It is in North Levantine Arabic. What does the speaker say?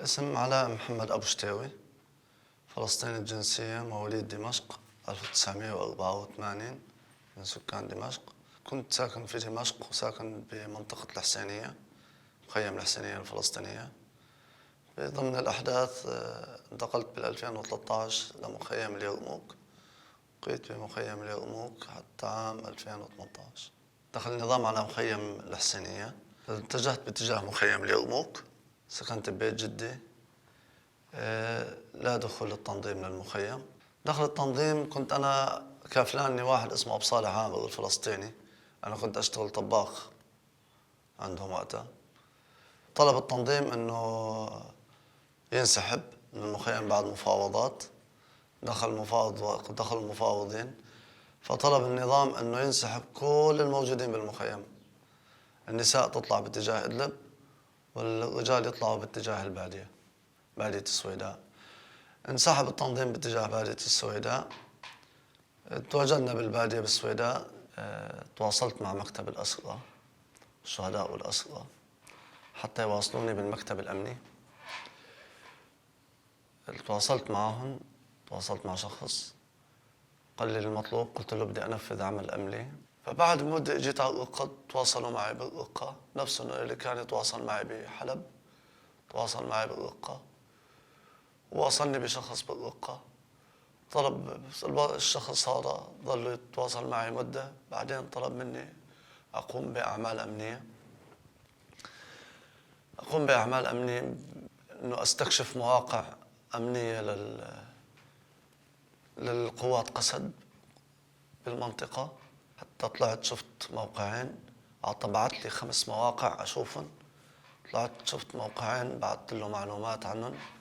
الاسم علاء محمد أبو شتاوي، فلسطيني الجنسية، مواليد دمشق 1984، من سكان دمشق. كنت ساكن في دمشق وساكن بمنطقة الحسينية، مخيم الحسينية الفلسطينية. ضمن الأحداث انتقلت بال 2013 لمخيم اليرموك، بقيت بمخيم اليرموك حتى عام 2018. دخل النظام على مخيم الحسينية، اتجهت باتجاه مخيم اليرموك، سكنت ببيت جدي. لا دخول التنظيم للمخيم. دخل التنظيم كنت أنا كافلاني واحد اسمه أبو صالح عامر الفلسطيني، أنا كنت أشتغل طباخ عندهم وقتها. طلب التنظيم إنه ينسحب من المخيم بعد مفاوضات، دخل المفاوضين، فطلب النظام إنه ينسحب كل الموجودين بالمخيم، النساء تطلع باتجاه إدلب والرجال يطلعوا باتجاه البادية، بادية السويداء. انسحب التنظيم باتجاه بادية السويداء، تواجدنا بالبادية بالسويداء. تواصلت مع مكتب الأسرى، الشهداء والأسرى، حتى يواصلوني بالمكتب الأمني. تواصلت معهم، تواصلت مع شخص قال لي المطلوب، قلت له بدي أنفذ عمل أمني. فبعد مدة اجيت على الرقة، تواصلوا معي بالرقة، نفسهم اللي كان يتواصل معي بحلب تواصل معي بالرقة، وواصلني بشخص بالرقة. طلب الشخص هذا ظل يتواصل معي مدة، بعدين طلب مني أقوم بأعمال أمنية، أقوم بأعمال أمنية إنه أستكشف مواقع أمنية للقوات قسد بالمنطقة. حتى طلعت شفت موقعين، بعت لي 5 مواقع أشوفهم، طلعت شفت موقعين بعت له معلومات عنهم.